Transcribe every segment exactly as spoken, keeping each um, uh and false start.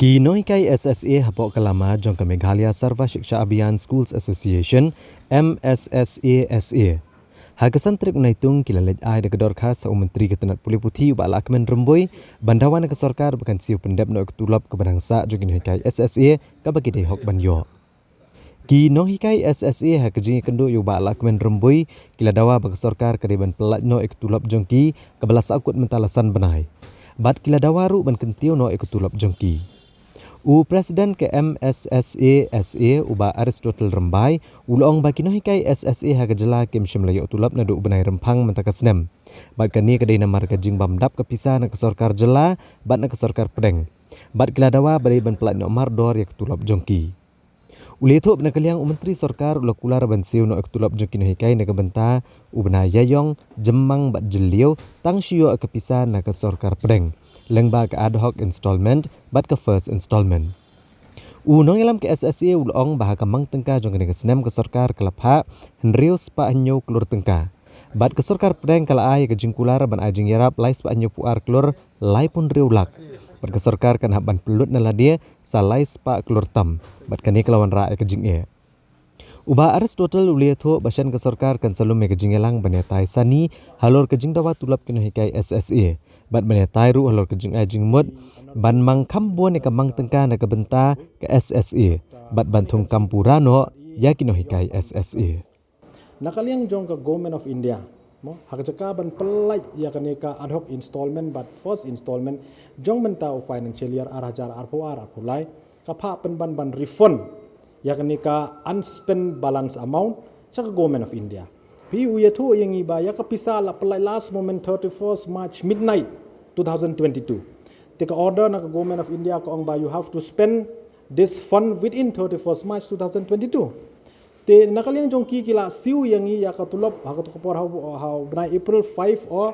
Ki nonghikai S S A hapoh ka lama jong ka Meghalaya Sarva Shiksha Abhiyan Schools Association, M S S A S A, ha ka san tarik u Naitung ki la leit ai da ka dorkhas ha u Myntri ka tnat pule puthi u Bah Lahkmen Rymbui ban dawa na ka sorkar ba kan siew pyndep noh ïa ka tulop kaba dang sah jong ki nonghikai S S A kaba ki dei hok ban ïoh. Ki nonghikai S S A ha ka jingïakynduh ïa u Bah Lahkmen Rymbui ki la dawa ba ka sorkar ka dei ban pyllait noh ïa ka tulop jong ki kaba la sahkut mynta la san bnai. Bad ki la dawa ruh ban kyntiew noh ïa ka tulop jong ki. U President ka M S S A S A u Bah Aristotle Rymbai u la ong ba ki nonghikai S S A ha ka jylla kim shym la ïoh tulop naduh u bnai Rymphang mynta ka snem. Bad kane ka dei namar ka jingbym dap ka pisa na ka sorkar jylla bad na ka sorkar pdeng. Bad ki la dawa ba dei ban pyllait noh mardor ïa ka tulop jong ki. U la ïathuh ba na ka liang u Myntri Sorkar u la kular ban siew noh ïa ka tulop jong ki nonghikai na ka bynta u bnai Ïaïong, Jymmang bad Jylliew tang shu ïoh ïa ka pisa na ka sorkar pdeng, lyngba ka ad hoc installment bad ka first installment. U nongïalam ka S S A u la ong ba ha ka mang tyngka jong kane ka snem ka sorkar ka la phah hynriew spah hynñiew klur tyngka. Bad ka sorkar pdeng ka la ai ïa ka jingkular ban ai jingïarap lai spah hynñiew phew ar klur laiphew hynriew lak. Bad ka sorkar kan hap ban pynlut na lade sa lai spah klur tam. Bad kane ka la wanrah ïa ka jingeh. U Bah Aristotle u la ïathuh ba shen ka sorkar kan sa lum ïa ka jingïalang ban ïatai sani halor ka jingdawa tulop ki nonghikai S S A. Bad ban ïatai ruh halor ka jingai jingmut ban mang kham bun ïa ka mang tyngka na ka bynta ka S S A. Bad ban thung kam pura noh ïa ki nonghikai S S A. Na ka liang jong ka Government of India, mo, ha ka jaka ban pyllait ïa kane ka ad hoc installment bad first installment jong mynta u financial year ar hajar arphew ar arphew lai, ka phah pynban ban refund ïa kane ka unspent balance amount sha ka Government of India. Phi u ïathuh ïa ngi ba ïa ka pisa la pyllait last moment thirty-first March midnight two thousand twenty-two. Te ka order na ka Government of India ka ong ba you have to spend this fund within thirty-first March two thousand twenty-two. Te na ka liang jong ki ki la siew ïa ngi ïa ka tulop ha ka tu ka por ha u, ha u bnai April five o,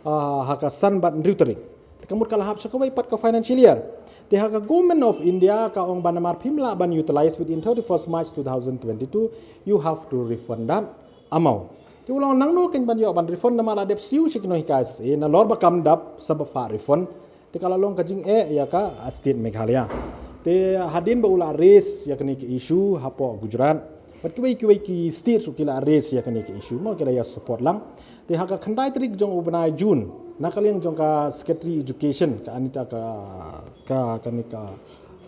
ah, ha ka san bad hynriew tarik. Te ka mut ka la hap sha kawei pat ka financial year. Te ha ka Government of India ka ong ba namar phim lah ban utilize within thirty-first March two thousand twenty-two, you have to refund that amount. Te u la ong nangno kein ban ïoh ban refund namar la dep siew sha ki nonghikai S S A nalor ba kam dap sa ba phah refund. Te ka la long ka jingeh ïa ka, ah, State Meghalaya. Te hadien ba u la raise ïa kane ka issue hapoh Gujarat bad kiwei kiwei ki state ruh ki la raise ïa kane ka issue, mo, ki la ïa support lang. Te ha ka khyndai tarik jong u bnai June na ka liang jong ka Secretary Education ka Anita ka, ka, kane ka,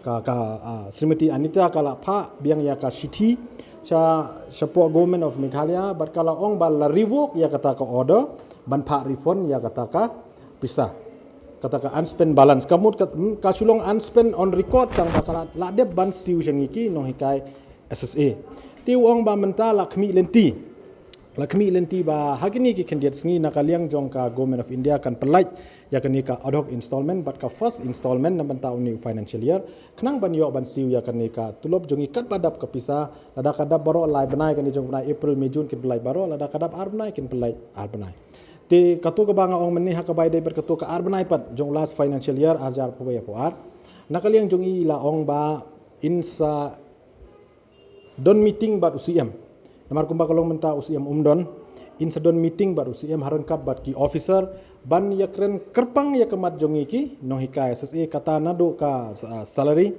ka, ka, ah, Srimati Anita ka la phah biang ïa ka shithi sha, shapoh Government of Meghalaya bad ka la ong ba la revoke ïa kata ka order ban phah refund ïa kata ka pisa, kata ka unspent balance. Ka mut ka, hmm, ka shu long unspent on record tang ba ka la, la dep ban siew sha ngi ki nonghikai S S A. Te u ong ba mynta la khmih lynti, la khmih lynti ba ha kine ki khyndiat sngi na ka liang jong ka Government of India kan pyllait ïa kane ka ad hoc installment bad ka first installment na bynta une u financial year khnang ban ïoh ban siew ïa kane ka tulop jong ngi katba dap ka pisa, lada ka dap baroh lai bnai kane jong u bnai April, May, June kin pyllait baroh, lada ka dap ar bnai kin pyllait ar bnai. Te kato kaba nga ong mynne ha kaba ïadei bad kato ka ar bnai pat jong u last financial year ar hajar arphew wei arphew ar, na ka liang jong i la ong ba in sa don meeting bad u C M. Namar kumba ka long mynta u C M um don, in sa don meeting bad u C M ha ryngkat bad ki officer ban ïakren kyrpang ïa ka mat jong ngi ki nonghikai S S A, kata naduh ka, ah, salary,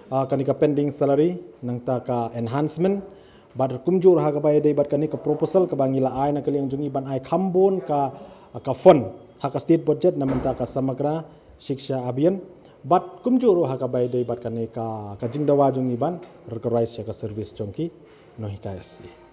ah, kane ka pending salary, nangta ka enhancement, bad kumjuh ruh ha kaba ïadei bad kane ka proposal kaba ngi la ai na ka liang jong ngi ban ai kham bun ka, ka fund ha ka state budget na bynta ka Samagra Shiksha Abhiyan, bad kumjuh ruh ha kaba ïadei bad kane ka, ka jingdawa jong ngi ban recognize ïa ka service jong ki nonghikai S S A.